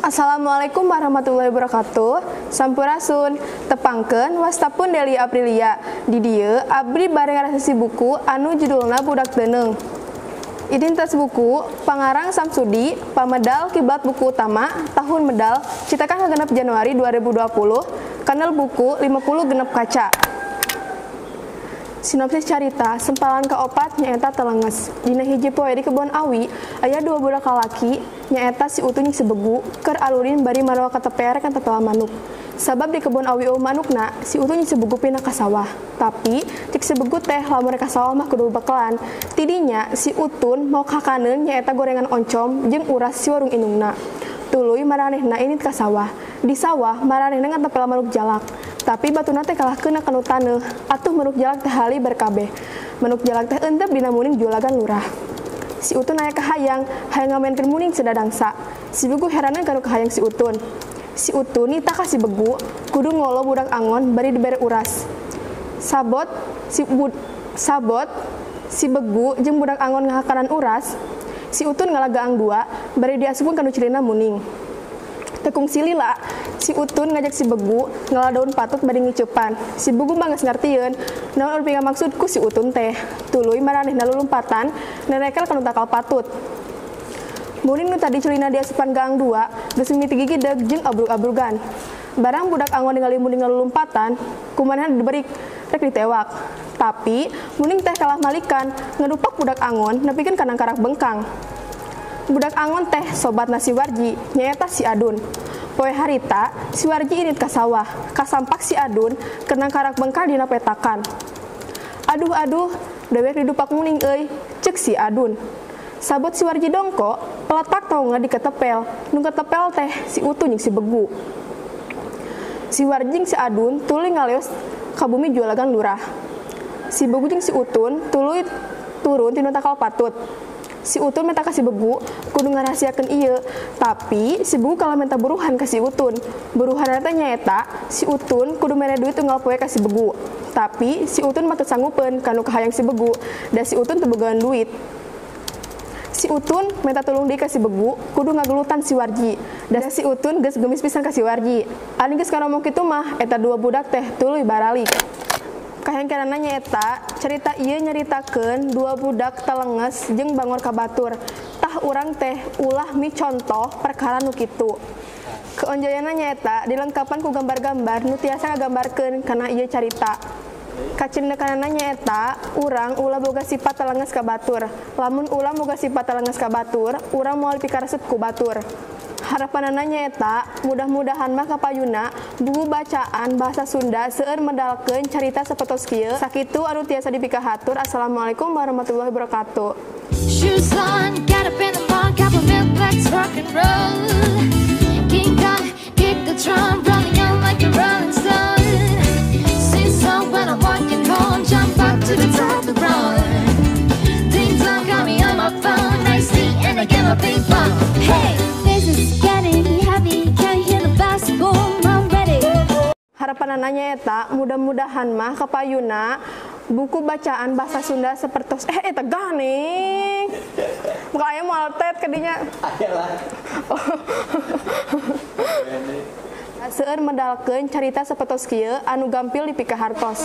Assalamualaikum warahmatullahi wabarakatuh. Sampurasun, tepangkeun wasta pun Deli Aprilia. Di dieu abdi bade ngaresensi buku anu judulna Budak Teuneung. Identitas buku Pangarang Samsudi, pamedal Kiblat Buku Utama, tahun medal, citakan 6 Januari 2020, kanal buku 50 genep kaca. Sinopsis carita sempalan kaopat nyaeta telenges. Dina hiji poe di kebon awi aya dua budak lalaki nyaeta si Utun jeung si Begu keur alulin bari marawa katepeer kana tetela manuk. Sabab di kebon awi eueuh manukna, si Utun jeung si Begu pindah ka sawah. Tapi cek si Begu teh lamun rek ka sawah mah kudu bekelan. Tidinya si Utun mau kakaneun nyaeta gorengan oncom jeung uras si warung indungna. Tuluy maranehna init ka sawah. Di sawah maranehna ngatepel manuk jalak. Tapi batuna teh kalah keuna kanu taneuh, atuh manuk jalak teh hali berkabeh. Manuk jalak teh entep dina muning julagan lurah. Si Utun aya kahayang, hayang ngamaenkeun muning cenah dangsa. Si Begu heraneun kanu kahayang si Utun. Si Utun nitah ka si Begu kudu ngolo budak angon bari dibere uras. Sabot si Begu jeung budak angon ngahakanan uras, si Utun ngala gaang dua bari diasupkeun kanu cirina muning. Tekung silila, si Utun ngajak si Begu ngala daun patut bari ngiceupan. Si Begu mah geus ngartieun naon anu pingamaksud ku si Utun teh. Tuluy maranehna lulumpatan nerekel kanu takal patut. Muning nu tadi culina diasupan gaang dua geus mimiti gigideg jeung abrug-abrugan. Barang budak angon ningali muning ngalulumpatan, kumanehna diberi rek ditewak. Tapi muning teh kalah malikan ngedupak budak angon nepikeun ka nangkarak bengkang. Budak angon teh sobatna si Warji, nyaeta si Adun. Poe harita, si Warji init ka sawah, kasampak si Adun keur nangkarak bengkang dina petakan. Aduh aduh, dewek didupak muning euy, ceuk si Adun. Sabot si Warji dongko, peletak taunga diketepel, nu ketepel teh si Utun jeung si Begu. Si Warji jeung si Adun tuluy ngaleos ka bumi julagan lurah. Si Begu jeung si Utun tuluy turun tina takal patut. Si Utun minta ka si Begu kudu ngarahasiakeun ieu, tapi si Begu kalah minta buruhan ka si Utun. Buruhanna teh nyaeta si Utun kudu mere duit unggal poe ka si Begu. Tapi si Utun mah teu sanggupeun kanu kahayang si Begu, da si Utun teu bogaan duit. Si Utun minta tulung deui ka si Begu kudu ngagelutan si Warji. Da si Utun geus geumis pisan ka si Warji. Ari geus karomong kitu mah eta dua budak teh tuluy baralik. Kahengkeranna nyaeta cerita ieu nyaritakeun dua budak telenges jeung bangor ka batur. Tah urang teh ulah micontoh perkara nu kitu. Keonjoyanna nyaeta dilengkapan ku gambar-gambar nu tiasa ngagambarkeun kana ieu carita. Kacindekanana nyaeta urang ulah boga sifat telenges ka batur. Lamun ulah boga sifat telenges ka batur, urang moal pikaresep ku batur. Harapanana nyaeta mudah-mudahan mah kapayuna buku bacaan bahasa Sunda seueur medalkeun carita sapertos kieu. Sakitu anu tiasa dipikahatur. Assalamualaikum warahmatullahi wabarakatuh. Shoes on, get up in the morning, cup of milk, let's rock and roll. King Kong, kick the drum, rolling on like a rolling stone. Sing song when I'm walking home, jump up to the top of the road. Ding dong, call me on my phone, I see and I get my ping pong. Hey, this is getting heavy, can you hear the bass boom? I'm ready. Harapanana nyaeta mudah-mudahan mah kapayuna buku bacaan bahasa Sunda sapertos eta ganing. Muka aya moal tet kadinya. Aya lah. Seueur medalkeun carita sapertos kieu anu gampil dipikahartos.